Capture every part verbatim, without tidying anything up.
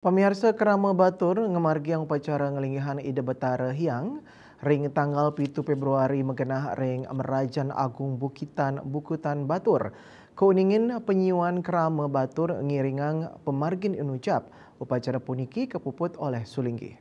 Pamiarsa, krama batur ngamargiang upacara nglinggihan Ida Betara Hyang ring tanggal pitu Februari magenah ring Merajan Agung Bukitan Bukutan Batur. Kauningin panyiuan krama batur ngiringang pamargin inucap. Upacara puniki kapuput olih sulinggih.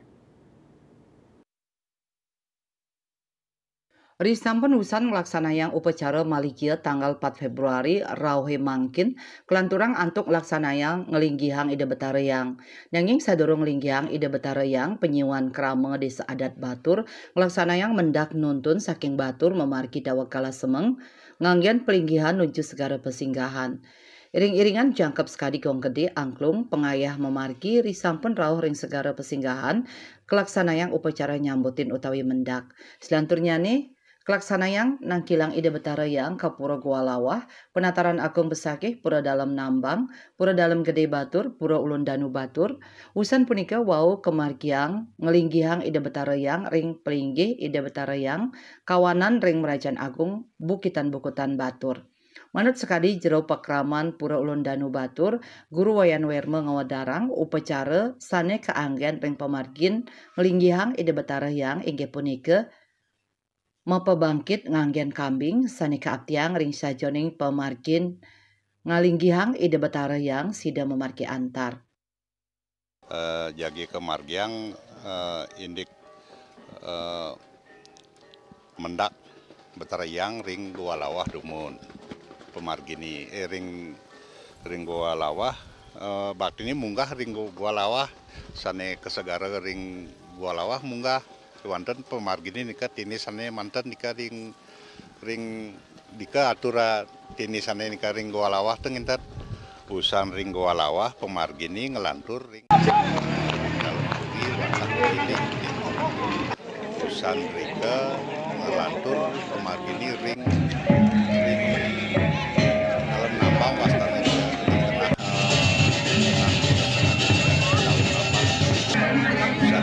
Risampun wusan nglaksanayang upacara maligia tanggal pat Februari rauhé mangkin, kalanturang antuk nglaksanayang nglinggihang Ida Betara Hyang. Nanging sadurung nglinggihang Ida Betara Hyang, panyiuan krama Désa Adat Batur nglaksanayang mendak nuntun saking batur mamargi daweg kala semeng, nganggén palinggihan nuju Segara Pesinggahan. Iring-iringan jangkep sakadi gong gedé angklung pangayah mamargi risampun rauh ring Segara Pesinggahan, kalaksanayang upacara nyambutin utawi mendak. Salanturnyané, kalaksanayang nangkilang Ida Betara Hyang ka Pura Gua Lawah, Penataran Agung Besakih, Pura Dalem Nambang, Pura Dalem Gedé Batur, Pura Ulun Danu Batur. Wusan punika wau kamargiang nglinggihang Ida Betara Hyang ring palinggih Ida Betara Hyang kawanan ring Merajan Agung Bukitan Bukutan Batur. Manut sakadi jero pakraman Pura Ulun Danu Batur, Guru Wayan Werma ngawedarang upacara sané kaanggén ring pamargin nglinggihang Ida Betara Hyang inggih punika mapabangkit nganggén kambing sané kaaptiang ring sajeroning pamargin nglinggihang Ida Betara Hyang sida mamargi antar. Eh, jagi kamargiang, eh, indik, eh, mendak Betara Hyang ring Gua Lawah dumun. Pamargini, eh, ring, ring Gua Lawah, eh, baktini munggah ring Gu-, Gua Lawah, sané ka segara ring Gua Lawah munggah, kéwanten pamargini nika tini sané manten nika ring, ring dika atura tini sané nika ring Gua Lawah ten nginten. Wusan ring Gua Lawah pamargini nglantur ring Dalem Puri, Warsak Puri, wusan rika nglantur pamargini ring, ring Dalem Nambang, wastané ring tengah, eh, Dalem Nambang. Wusan rika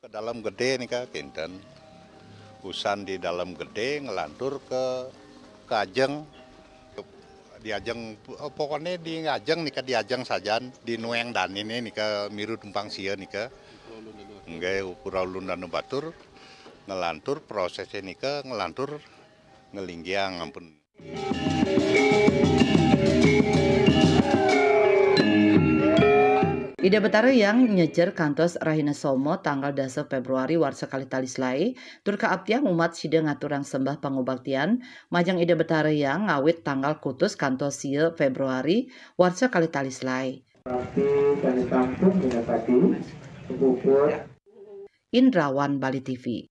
ka Dalem Gedé nika kinten. Wusan di Dalem Gedé nglantur ka, ka Ajeng. Di Ajeng, eh, pokokné di Ajeng nika, di Ajeng sajan, di nuéng daniné nika miru tumpang sia nika. Nggih, Pura Ulun Danu Batur nglantur prosésé nika, nglantur nglinggihang ampun. Ida Betara Hyang nyejer kantos rahina Soma tanggal dasa Februari warsa kalih tali selaé, tur kaaptiang umat sida ngaturang sembah pangubaktian majeng Ida Betara Hyang ngawit tanggal kutus kantos sia Februari warsa kalih tali selaé. Pasti sané sampun minasakti, puput. Indrawan, Bali T V.